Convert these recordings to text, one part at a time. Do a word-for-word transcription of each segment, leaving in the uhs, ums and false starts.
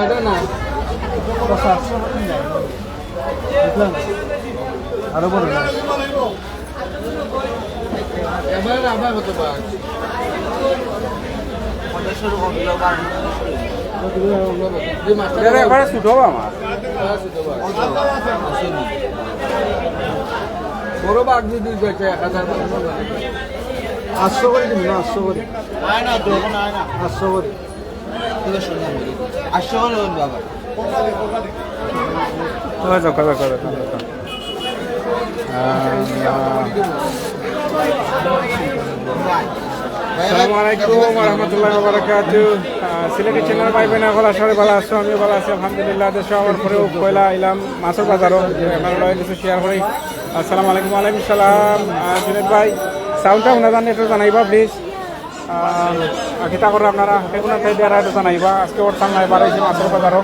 এটা না। বুঝলাম। আরো বড় না। এবার আবার কত বার? পঞ্চাশ টাকা কম দিল, বারো। কত করে হবে? এই মাছটা এটা একবারে ছোট বা আমার। হ্যাঁ, ছোট বা। বড় বাঘ যদি যাইতে এক হাজার পাঁচশো লাগে। আটশো করে দিন না, আটশো করে। আয় না, দেবো না, আয় না। আটশো করে। আটশো করে দেবেন বাবা। ওই যাও, ওই যাও, ওই যাও, ওই যাও। আহ, আসসালামু আলাইকুম ওয়া রাহমাতুল্লাহি ওয়া বারাকাতুহু। আহ, সিলেটি চ্যানেল ভাই বোন, সকল আশা করি ভালো আছো, আমিও ভালো আছি আলহামদুলিল্লাহ। দেশে আওয়ার পরেও পয়লা আইলাম মাছর বাজারও, আপনারা লগে কিছু শেয়ার করি। আসসালামু আলাইকুম। ওয়ালাইকুম সালাম। আহ, জুনেদ ভাই, সাউন্ডটা হুনা যার নি একটু জানাইবা প্লিজ। আহ, কিতা করে আপনারা? এখন তাই দেড় হাজার জানাইবা। আজকে ওর সামনে বার হয়েছে মাছর বাজারও।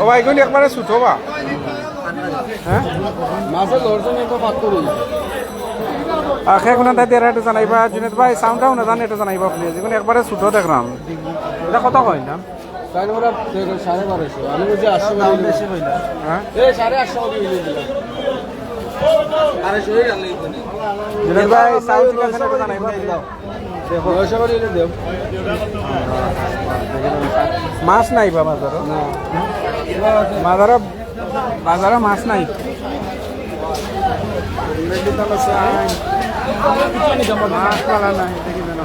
ও ভাই, এগুন একবারে ছোট বা? হ্যাঁ? মাছের ধরছেন একবার পাক করে। আহ, এখন তাই দেড় হাজার জানাইবা। জুনেদ ভাই, সাউন্ডটা হুনা যার নি একটু জানাইবা প্লিজ। এগুন একবারে ছোট দেখলাম। এটা কত হয় না? তাই না, ওরা সাড়ে বারোশো। আমি বলছি আটশো দাম করে বেশি দিলাম। হইল। হ্যাঁ? এই সাড়ে আটশো করে দিয়ে দিলাম। আড়াইশো হয়ে গেল এই কোণে। জুনেদ ভাই, সাউন্ড ঠিক আছে না, একটু জানাইবা। দেখো। নয়শো করে দিলে দেও। মাছ নাই বা বাজারও? না। বাজারও, বাজারও মাছ নাই। মাছ পালা নাই, দেখি যেন।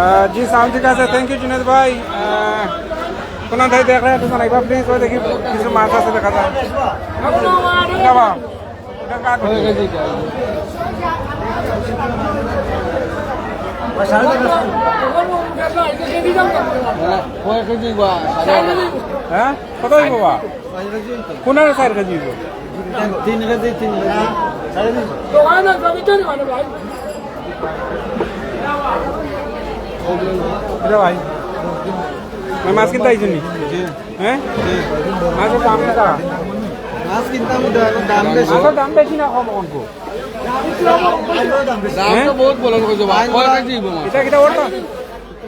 আহ, জি, সাউন্ড ঠিক আছে। Thank you, জুনেদ ভাই। আহ, কোন ঠাই দেখ রে, একটু জানাইবা, প্লিজ। ওই দেখি, কিছু মাছ আছে দেখা যায়। বাবা, এটা কার? কয় কেজি বা? হ্যাঁ? কত হইব বা? কোন আরো চার কেজি হইব? তিন কেজি, তিন কেজি। এটা ভাই, ভাই, মাছ কিনতে আইছেন নি? হ্যাঁ? মাছের দাম কিতা? মাছ কিনতাম, দাম বেশি। মাছের দাম বেশি না কম কোন কো? দাম তো বহুত বলেন কইছো বা। কয় কেজি হইব মাছ? এটা কিতা ওর দাম?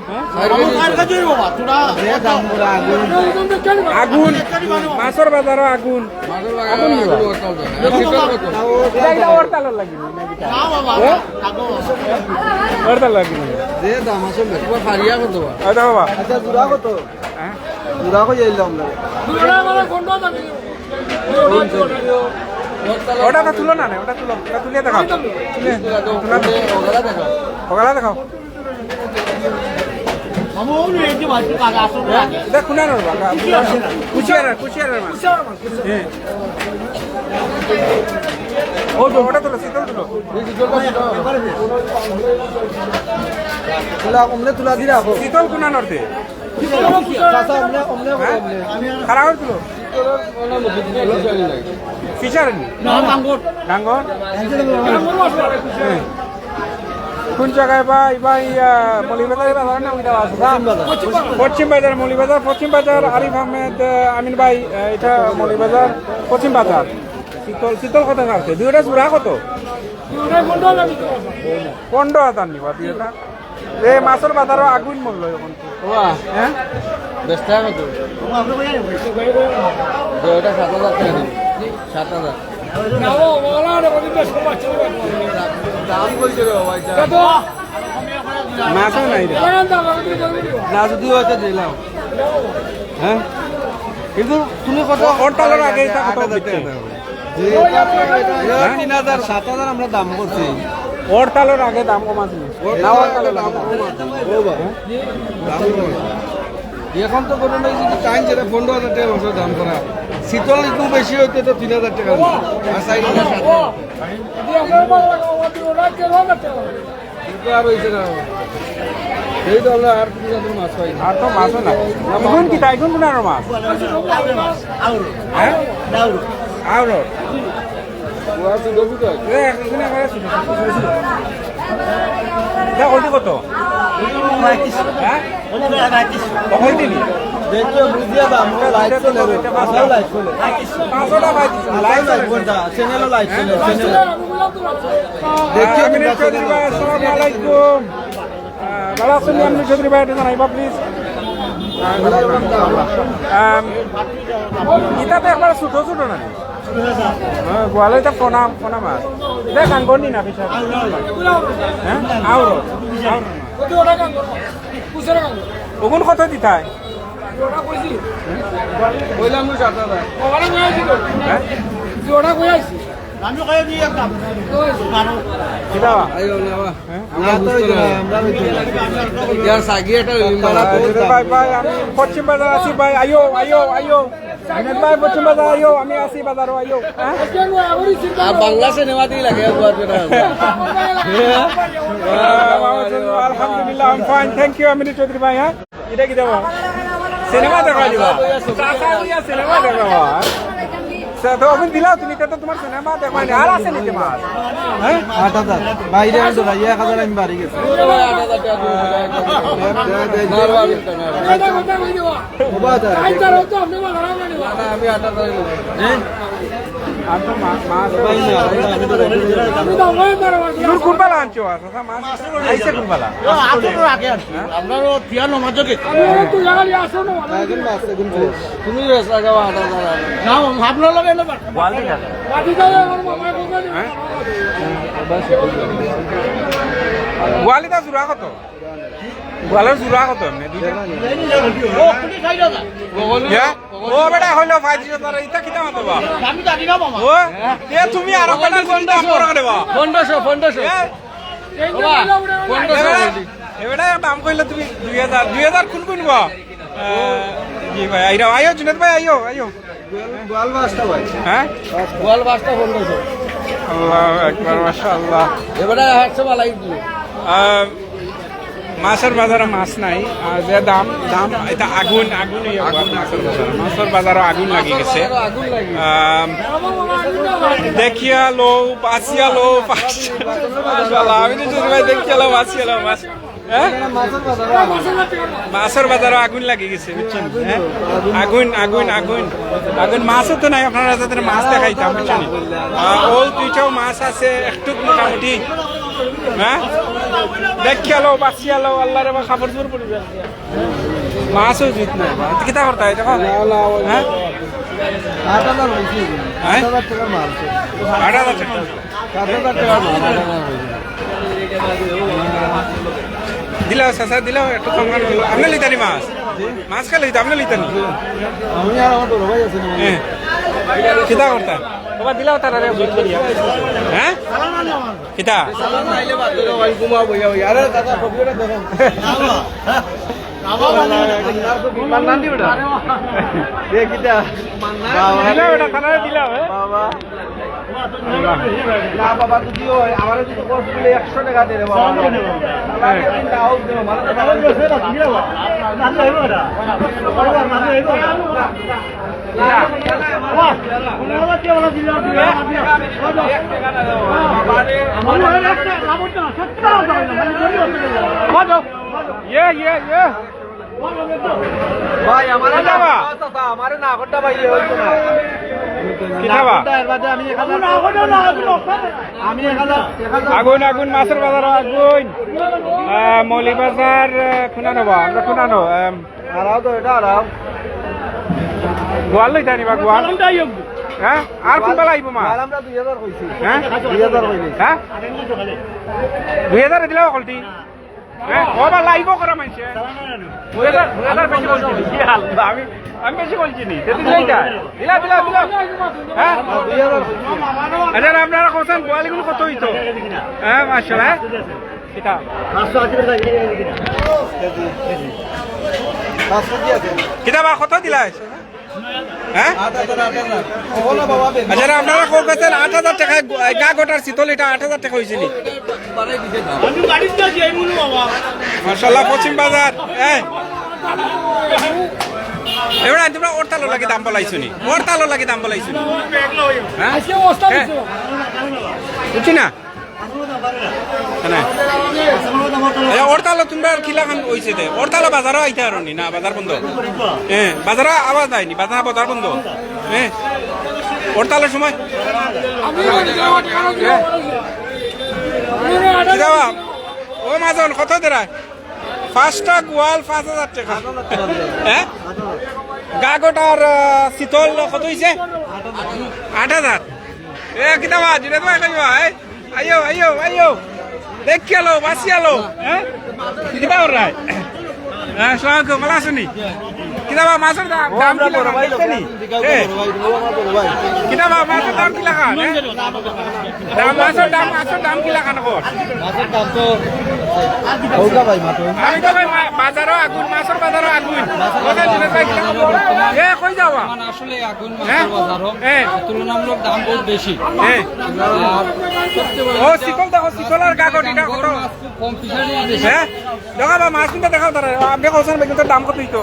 হ্যাঁ? চার কেজি হইব বা, তোরা যে দাম করে আগুন। আগুন, মাছর বাজারও আগুন। মাছর বাজারও আগুন, আগুন হইব। হরতাল চলবে। শীতল কত? এটা, এটা হরতালর লাগি না, এটা। না বাবা, হ্যাঁ? হরতাল লাগি না। যে দাম আছে, তোমার ফারিয়া কত বা? এটা বাবা। আচ্ছা, জোড়া কত? হ্যাঁ? জোড়া কই যাইলাম আমরা। ওটা তো তুলো না, না, ওটা তুলো, ওটা তুলিয়া দেখাও। তুলে, তুলা দেখাও। ওগুলা দেখাও। এটা কুনানোর বাগা? কুশিয়ারার, কুশিয়ারার মাছ। হ্যাঁ। ও, ওটা তুলো, শীতল তুলো। তুলা, অমলে তুলা দিরা। শীতল কুনানোর দে? চাচা, অমলে, অমলে, হ্যাঁ? অমলে। খারাপ হয়েছিল? ফিশার নি? না, ডাঙ্গর। ডাঙ্গর? হ্যাঁ। কোন জায়গায় বা, ইবা, ইয়া, মৌলভীবাজার বাজার না, ওইটা আছে, না? পশ্চিম বাজার। পশ্চিম বাজার, মৌলভীবাজার, পশ্চিম বাজার, আরিফ আহমেদ, আহ, আমিন ভাই, আহ, এটা মৌলভীবাজার, পশ্চিম বাজার। শীতল, শীতল কত আছে? দুইটা জোড়া কত? পনেরো হাজার নিবা দুইটা। এ মাছর বাজারও আগুন মূল্য এখন। ওয়া। হ্যাঁ? বেচতে হবে তো। যে ওটা সাত হাজার টাকা দিন। সাত হাজার। দাম বলছে রে বাবা, এটা। মাছও নাই রে। না, যদি হয় তো দিলাম। হ্যাঁ? কিন্তু তুমি কত? হরতালের আগে এটা কত আট হাজার বিক্রি? টাকা দাম। জি, এটা তো, এটা হ্যাঁ? তিন হাজার, সাত হাজার আমরা দাম করছি। হরতালের আগে দাম কম আছে। হরতালের না, হরতালের দাম আগে। কম আছে। ও বাবা। দাম কম আছে। এখন তো কোনো নাই যদি টাইম যেটা পনেরো হাজার টাকা মাছের দাম করা। শীতল একটু বেশি হইতে তো তিন হাজার টাকা দিত। আর চার হাজার সাত হাজার। কিন্তু আর হইছে না। এই তো আমরা আর কোন জাতের মাছ পাই না। আর তো মাছও নাই। এখন কি তাই কোন কোন আরো মাছ? হ্যাঁ? আউরো। ওরা তো দবি তো আছে। এ, একদিন একবারে ছিল। এটা হলদি কত? হ্যাঁ? তখন দিবি? দেখো, বুঝিয়া দাম, ও লাইট চলে রে। আমার লাইট চলে। পাঁচশো টাকা পাই দিছি। লাইট চলে। চ্যানেলও লাইট চলে, চ্যানেল। দেখি, আমি তোমরা চ্যানেল। আসসালামু আলাইকুম। ভালা আছইন নি আপনে চৌধুরী ভাই, এটা জানাইবা, please। আম, ইটা তো একবার ছোট ছোট না? হ্যাঁ, গোয়ালে ইটা পোনা, পোনা মাছ। ইটা কাঙ্কর নি না, পিছা? হ্যাঁ? আউর, আউর না। ওগুন কত দিতায়? হ্যাঁ? কিতা বা? হ্যাঁ? ভাই, ভাই, আমি পশ্চিম বাজার আছি ভাই, আইও, আইও, আইও। বিনোদ ভাই, পশ্চিম বাজার আইও, আমি আছি বাজারো, আইও। হ্যাঁ? আর বাংলা সিনেমা দিয়া লাগে, একবার করে। আহ, আলহামদুলিল্লাহ, I'm fine, thank you, আমির চৌধুরী ভাই, হ্যাঁ? ইটা কিতা বা? সিনেমা দেখা দিবা? চাচা বইয়া সিনেমা দেখা বা? সে তো অখন দিলাও তুমি, ইটা তো তুমার সিনেমা দেখবা নি, আর আছে নি তুমার? হ্যাঁ? আট হাজার। বাইরে আনছো ভাই, এক হাজার আমি বাড়ি গেছি। ও বাবা, আমি আট হাজার। হ্যাঁ? আমি তো মা-, মাছ দূর কোন বালা আনছো? আচ্ছা, মাছ আইছে কোন বালা? আমরা তো টিয়া নমাজ যোগে। তুমি রেস লাগাও, আট হাজার। না, আপনার লগে এলো। গোয়ালি না। হ্যাঁ? গোয়ালিটা জোড়া কত? গোয়ালর জোড়া কত এমনে? দুইটা? হ্যাঁ? ও বেটা, হইলো পঁয়ত্রিশ হাজার, ইটা কিতা মাতো বা? ও, এ তুমি আরো বেটা কোনটা পড়া দেবা? পনেরোশো, পনেরোশো। এ? বাবা, পনেরোশো এ বেটা, বলি। এ বেটা, দাম কইলে তুমি দুই হাজার, দুই হাজার কোন কোন বা? আহ, জি ভাই, আইও, আইও, জুনেদ ভাই, আইও, আইও। গোয়াল পাঁচটা ভাই। হ্যাঁ? গোয়াল পাঁচটা পনেরোশো। আল্লাহু আকবার, মাশাআল্লাহ। এবারে একশো বালাই দিল। আহ, মাছর বাজারো মাছ নাই, আর যে দাম, দাম, ইটা আগুন, আগুন অইয়া মাছর বাজারো। মাছর বাজারো আগুন লাগি গেছে। আগুন লাগি। আম, দেখিয়া লও, বাছিয়া লও, মাশাআল্লাহ, আমি তো চৌধুরী ভাই দেখিয়া লও, বাছিয়া লও, মাছ। হ্যাঁ? মাছর বাজারো আগুন লাগি গেছে, বুঝছেন? হ্যাঁ? আগুন, আগুন, আগুন, আগুন। মাছও তো নাই, আপনারা যাতে মাছ দেখাইতাম, বুঝছেন? আহ, ও দুইটাও মাছ আছে, একটু মোটামুটি। হ্যাঁ? দেখিয়া লও, বাছিয়া লও, আল্লাহ রে, বা কাপড় চোপড় পরি যায়। মাছও জিত নাই, বা। কিতা করতা, এটা কর। না, না, ওই হ্যাঁ? আট হাজার হইছে। হ্যাঁ? আট হাজার টাকার মাল। আট হাজার টাকা। আট হাজার টাকার মাল, আট হাজার হইছে। দিলাও, চাচা, দিলাও, একটু কম কর। আপনে লইতা নি মাছ? মাছ কে লইতা, আপনে লইতা নি? আমি আর আমার বড় ভাই আছে না। হ্যাঁ। কিতা করতা? বাবা, দিলাও তারা রে, বুঝ করিয়া। হ্যাঁ? কিতা? চালান আইলে বাদ দিলো, ভাই, ঘুমাও, বইয়া, বইয়া। আরে, দাদা, কপিটা দেখো। মান্নান দি বেটা। দে, কিতা? বাবা। দিলাও বেটা, থানায় দিলাও, হ্যাঁ? বাবা। না, বাবা, যদি হয়, আমারে যদি কষ্ট দিলে একশো টাকা দে রে, বাবা। হ্যাঁ। না, হোক দে, মানে তো বাবা। ইয়ে, ইয়ে, ইয়ে। ভাই, আমারে না করতা, আমারে না করতা ভাই, ইয়ে হইতো না। কিতা বা? না করতা, এর বাদে আমি এক হাজার, আমি এক হাজার, এক হাজার। আগুন, আগুন, মাছর বাজারো আগুন। আহ, মৌলভীবাজার, আহ, কুনানো বা? আমরা কুনানো, আম, আরাও তো, এটা আরাও। গোয়াল লইতা নি বা, গোয়াল? হ্যাঁ? আর কোন বালা আইবো মাছ? আর আমরা দুই হাজার কইছি। হ্যাঁ? দুই হাজার কইছি। হ্যাঁ? দুই হাজার দিলাও কলটি? হ্যাঁ? ও বালা আইবো করা মানছে। দুই হাজার, দুই হাজার বেশি বলছি। কি হাল? আমি, আমি বেশি বলছি নি। সেদিন যাই যায়। দিলা, দিলা, দিলা। হ্যাঁ? আচ্ছা, আপনারা কইছেন গোয়ালিগুলো কত হইতো? হ্যাঁ, মাশাআল্লাহ, হ্যাঁ? কিতা? পাঁচশো আশি করে কেজি, কেজি। পাঁচশো কি আছে? কিতা বা, কত দিলা? হ্যাঁ? আট হাজার, আট হাজার। ও না বাবা, বে- আচ্ছা, আপনারা কইছেন আট হাজার টাকা গা গোটার শীতল, এটা আট হাজার টাকা হইছে নি? আমি বাড়িতে যাই, এই মনে বাবা। মাশাআল্লাহ, পশ্চিম বাজার। হ্যাঁ। এবার তোমরা হরতালর লাগি দাম বালাইছো নি? হরতালর লাগি দাম বালাইছো নি? হ্যাঁ? আজকে অবস্থা হ্যাঁ। হইছে। বুঝছি না? কেনে? এ, হরতাল তোমরা কিলা খান হইছে দে? হরতাল বাজারো আইতা পারো নি? না, বাজার বন্ধ। হ্যাঁ, বাজারো আওয়াজ যায়নি, বাজার, বাজার বন্ধ। হ্যাঁ, হরতালর সময়। হ্যাঁ। কিতা বা? ও মাজন, কত দেরা? পাঁচটা গোয়াল পাঁচ হাজার টেকা। হ্যাঁ? গাগট আর, আহ, চিতল কত অইছে? আট হাজার। এ, কিতা বা, জুড়ে তো একাই বা, এ? আইও, আইও, আইও। দেখিয়ালো, বাসিয়ালো, হ্যাঁ? কিতা কররায়? হ্যাঁ, আসসালামু আলাইকুম, ভালা আছইন নি? কিতা বা, মাছর দাম, দাম কিলা খান, দেখছইন নি? এ? কিতা বা, মাছর দাম কিলা খান, হ্যাঁ? দাম, মাছর দাম, মাছর দাম কিলা খান কও? মাছর দাম তো অউকা ভাই, মাত্র। আমি তো ভাই মা-, বাজারো আগুন, মাছর বাজারো আগুন। কোথায় দিলে ভাই কিলা খান? এ, কই যাওয়া? মানে আসলে আগুন হ্যাঁ? মাছর বাজারো হ্যাঁ। তুলনামূলক দাম বহুত বেশি। হ্যাঁ। আর সবচেয়ে বড় ও, কথা, চিতল দেখো, চিতল আর গাগট, ইটা কত? মাছ খুব কম fishery-র দেশে। হ্যাঁ? দেখো বা, মাছ কিন্তু দেখাও তারা। আপনে কইছইন, কিন্তু দাম কত অইতো?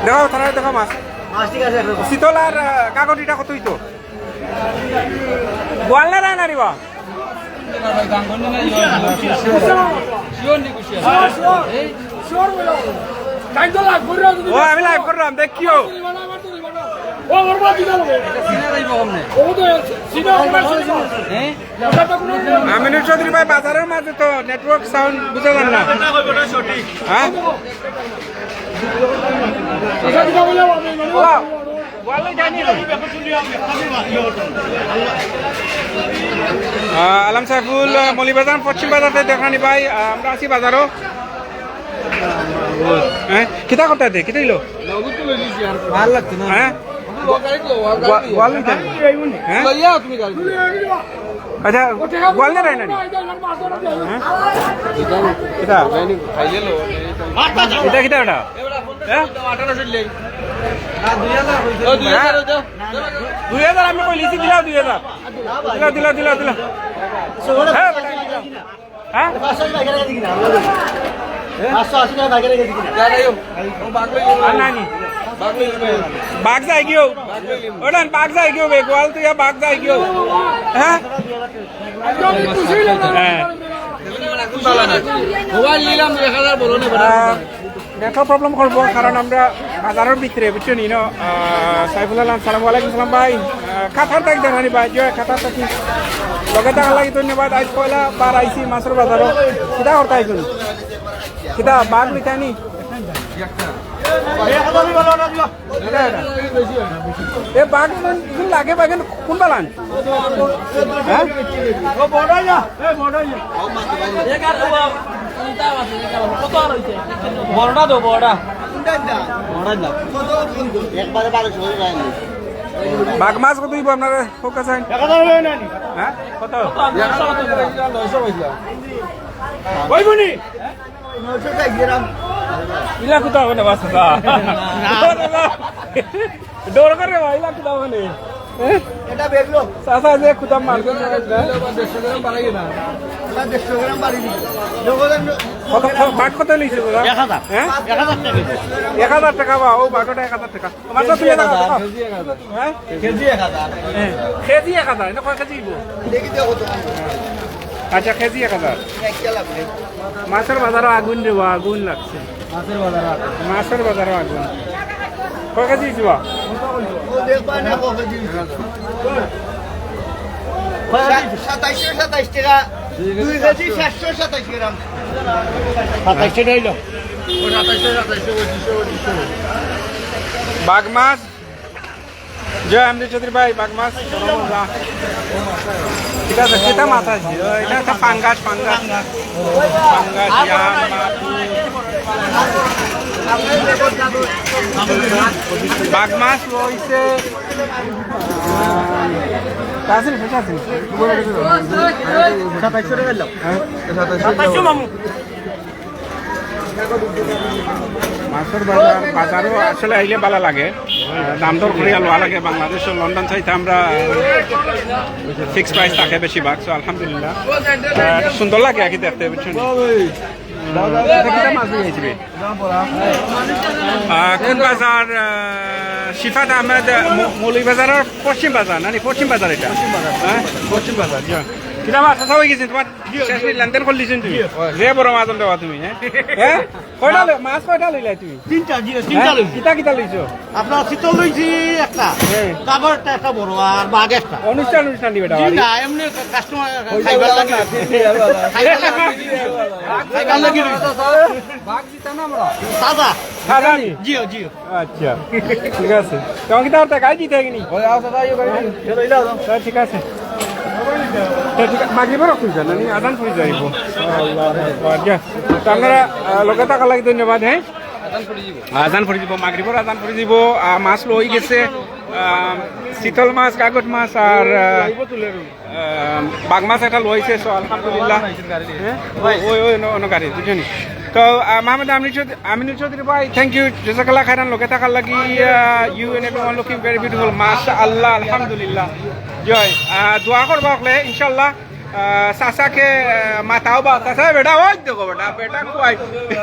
দেখাও, তারা দেখাও মাছ। মাছ ঠিক আছে, একদম। চিতল আর, আহ, গাগট ইটা কত অইতো? গোয়াল না রায় না রে বা? Sure, sure. Sure, sure. Sure, bro. Time তো লাগবো রে, যদি ও, আমি live করলাম, দেখিও। ও, ওর বাদ দিলাম। সিনা যাইবো কেমনে? ও তো সিনা ওখানে সিনা। হ্যাঁ? ওটা তো কোনো আমিনুর চৌধুরী ভাই, বাজারর মাঝে তো network sound বুঝা যায় না। হ্যাঁ? ওটা দিলাম বলে আমি, মানে, ও। আহ, আলম সাইফুল, আহ, মৌলভীবাজার পশ্চিম বাজার থাকি দেখরানি ভাই, আহ, আমরা আছি বাজারো। হ্যাঁ, কিতা করতে দে, কিতা অইলো? ভালা লাগছে না। হ্যাঁ? গোয়াল নিতা নি? হ্যাঁ? আচ্ছা, গোয়াল না রায় না নি? হ্যাঁ? কিতা? ইটা কিতা ওটা? হ্যাঁ? দুই হাজার আমি কইলিছি, দিলাও দুই হাজার। দিলাও, দিলাও, দিলাও, দিলাও। হ্যাঁ, বেটা, দিলাও। হ্যাঁ? আর নাই নি? বাঘ যায়গিও। ওটা বাঘ যায়গিও বে, গোয়াল তো ইয়া বাঘ যায়গিও। হ্যাঁ? হ্যাঁ। মোবাইল নিলাম এক হাজার, বলো না, বেটা। আহ, network problem করবো, কারণ আমরা বাজারর ভিতরে, বুঝছো নি, ন? আহ, সাইফুল আলম, সালাম আলাইকুম, সালাম ভাই। আহ, কাতার থাকি দেখরানি ভাই, জয় কাতার থাকি। লগে থাকার লাগি ধন্যবাদ। আইজ পয়লা বার আইছি মাছর বাজারো। কিতা করতা অখন? কিতা বাঘ নিতা নি? এ বাঘ ইগুন লাগে, বাঘ ইগুন কোন বালান? হ্যাঁ? বড়টা দো, বড়টা। বড়টা না। একবারে বারোশো হয়ে যায়নি। বাঘ মাছ কত অইবো আপনার ফোকাস আইন? এক হাজার হয়ে নেন। হ্যাঁ? কত? নয়শো হইছে। ওইবো নি? ইলা কুতা মানে বাস না। ডর করে ভাই, ইলা কুতা মানে। হ্যাঁ? এটা বেচলো। চাচা যে কুতা মার। এটা দেড়শো গ্রাম বাড়াই দিল। কত, কত, বাঘ কত লইছে দাদা? এক হাজার। হ্যাঁ? এক হাজার টাকা। এক হাজার টাকা বা, ও বাঘটা এক হাজার টাকা। মাত্র দুই হাজার টাকা। হ্যাঁ? কেজি এক হাজার। হ্যাঁ। কেজি এক হাজার, এটা কয় কেজি অইবো? আচ্ছা, কেজি এক হাজার। মাছর বাজারো আগুন রে বা, আগুন লাগছে। মাছর বাজারো আগুন। মাছর বাজারো আগুন। কয় কেজি অইছে বা? ও দেখবা না, কয় কেজি অইছে। সাতাইশশো সাতাইশ টাকা, দুই কেজি সাতশো সাতাইশ গ্রাম। সাতাইশশো টাকা অইলো। বাঘ মাছ। জয় এমডি চৌধুরী ভাই, বাঘ মাছ। ঠিক আছে, কিতা মাছ আছে? এটা একটা পাঙ্গাস, পাঙ্গাস। পাঙ্গাস, ইয়াম, মাগুর। বাঘ মাছ রইছে। আছে নি, পয়সা আছে নি? সাতাইশশো টাকা দিলাম। হ্যাঁ? সাতাইশশো মামু। মাছর বাজার, বাজারো আসলে আইলে ভালা লাগে। আহ, দাম দর করিয়া লওয়া লাগে। বাংলাদেশো লন্ডন থাকি তো আমরা fixed price থাকে বেশিরভাগ। So, আলহামদুলিল্লাহ। আহ, সুন্দর লাগে আর কি দেখতে, বুঝছইন? এটা কিতা মাছ নিয়া আইছইন? আহ, কোন বাজার? আহ, শিফাত আহমেদ, আহ, মৌ-, মৌলভীবাজারর পশ্চিম বাজার, না নি? পশ্চিম বাজার এটা। হ্যাঁ? পশ্চিম বাজার, জি। কিতা বা, চাচা অই গেছে তুমার? জি, জি। শেষ লেনদেন করলিছো নি তুমি? জি। যে বড় মাছ আনতে পারো তুমি, হ্যাঁ? হ্যাঁ? কয়টা লই-, মাছ কয়টা লইলা তুমি? তিনটা, জি, তিনটা হ্যাঁ? লইছি। কিতা কিতা লইছো? আপনার চিতল লইছি একটা, হ্যাঁ। গাগর একটা, একটা বড়, আর বাঘ একটা। অনুষ্ঠান, অনুষ্ঠান দিবে এটা জি, বাড়ি? না, এমনি কাস্টমার খাইবার লাগি। খাইবার লাগি। খাইবার লাগি লইছি। বাঘ জিতা না আমরা? সাদা। সাদা নি? জি, জি। আচ্ছা, ঠিক আছে। তখন কি তার টাকাই দিতে হয়নি? ওই আও, দাদা, ইয়ে করে দিন। চলো, ইলা দাও। হ্যাঁ, ঠিক আছে। হ্যাঁ, ঠিক আছে। মাগরিবর খুলছে না, নি আজান পড়ি যাইব। আল্লাহু আকবার। যা। তো আপনারা, আহ, লগে থাকার লাগি ধন্যবাদ, হ্যাঁ? আজান পড়ি দিব, মাগরিবর আজান পড়ি দিব। আহ, মাছ লই গেছে, আহ, চিতল মাছ, কাগট মাছ আর, আহ, আহ, বাঘ মাছ একটা লইছে, so আলহামদুলিল্লাহ। হ্যাঁ? ওই, ওই, অন্য, অন্য গাড়ি, বুঝছনি? তো, আহ, মোহাম্মদ আমিনুল চৌধুরী, আমিনুল চৌধুরী ভাই, thank you, জাজাকাল্লাহ খাইরান, লগে থাকার লাগি, আহ, you and everyone looking very beautiful, মাশাআল্লাহ, আলহামদুলিল্লাহ। জয়, আহ, দোয়া করবা হকলে, ইনশাআল্লাহ। আহ, চাচাকে, আহ, মাতাও বা, চাচা বেটা, ওই দেখো বেটা, বেটা কই,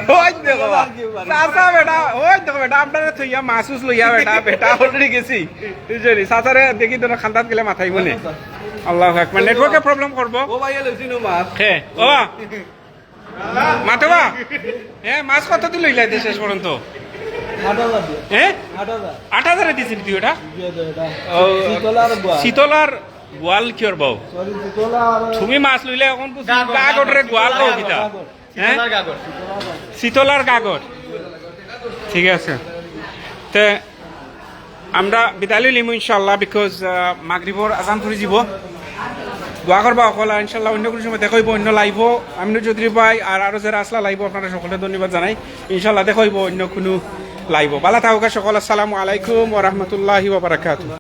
ওই দেখো বা। চাচা বেটা, ওই দেখো বেটা, আপনারা থইয়া মাছ উছ লইয়া বেটা, বেটা already গেছি। বুঝছনি? চাচারে দেখি তো খান্দাত গেলে মাথায় বলে। আল্লাহু আকবার, network এ problem করবো। ও ভাই, এলো চিনো মাছ। হে, ও বা। মাতো বা? হ্যাঁ, মাছ কত দিল ইলাইতে শেষ পর্যন্ত? আট হাজার দিয়ে। হ্যাঁ? আট হাজার। আট হাজারে দিছিলি তুই ওটা? দিয়ে দে এটা। ও, চিতল আর বোয়াল। চিতল আর বোয়াল কিওর বাও? Sorry, চিতল আর তুমি মাছ লইলে এখন তো গাগর, গাগর রে, গাগর, বোয়াল কও কিতা? গাগর। হ্যাঁ? চিতল আর গাগর। চিতল আর গাগর। ঠিক আছে। তে আমরা বিদায় লইলিমু ইনশাআল্লাহ, because, আহ, মাগরিবর আজান পড়ি দিব। দোয়া করবা হকল, আর ইনশাআল্লাহ অন্য কোনো সময় দেখা অইব, অন্য live ও। আমিনুল চৌধুরী ভাই আর আরো যারা আসলা live ও, আপনারা সকলরে ধন্যবাদ জানাই। ইনশাআল্লাহ দেখা অইব অন্য কোনো live ও। ভালা থাকউক্কা সকল। আসসালামু আলাইকুম ওয়া রাহমাতুল্লাহি ওয়া বারাকাতুহু।